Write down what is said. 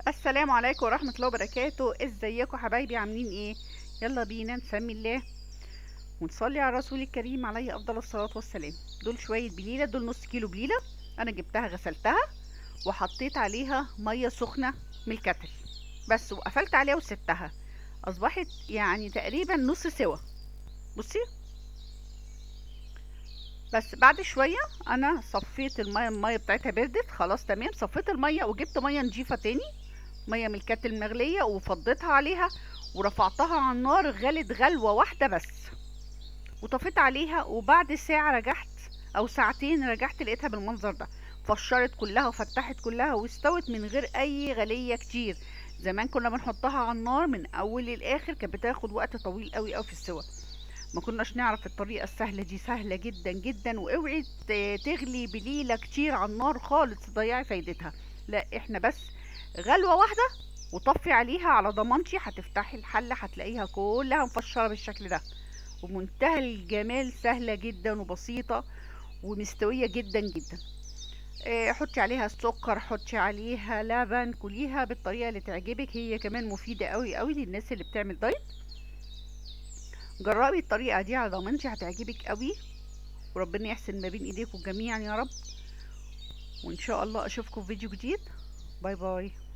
السلام عليكم ورحمة الله وبركاته. ازيكم حبايبي؟ عاملين ايه؟ يلا بينا نسمي الله ونصلي على الرسول الكريم عليه افضل الصلاة والسلام. دول شوية بليلة، دول نص كيلو بليلة انا جبتها غسلتها وحطيت عليها مية سخنة من الكتل بس، وقفلت عليها وسبتها، اصبحت تقريبا نص سوا. بصي بس بعد شوية انا صفيت المية، المية بتاعتها بردت خلاص تمام. صفيت المية وجبت مية نضيفة تاني، مية من الكتل المغلية، وفضيتها عليها ورفعتها على النار، غلت غلوة واحدة بس وطفيت عليها. وبعد ساعة رجعت او ساعتين رجعت لقيتها بالمنظر ده، فشرت كلها وفتحت كلها واستوت من غير اي غلية كتير. زمان كنا بنحطها على النار من اول للاخر، كانت بتاخد وقت طويل قوي قوي في السوا، ما كناش نعرف الطريقة السهلة دي. سهلة جدا جدا، واوعي تغلي بليلة كتير على النار خالص تضيعي فايدتها. لا، احنا بس غلوة واحدة وطفي عليها على ضمانتي، هتفتحي الحلة هتلاقيها كلها مفشرة بالشكل ده ومنتهى الجمال. سهلة جدا وبسيطة ومستوية جدا جدا. حطي عليها السكر، حطي عليها لبن، كليها بالطريقة اللي تعجبك. هي كمان مفيدة قوي قوي للناس اللي بتعمل دايت. جربي الطريقة دي على ضمانتي هتعجبك قوي، وربنا يحسن ما بين ايديكم جميعا يا رب. وان شاء الله اشوفكم في فيديو جديد. bye bye.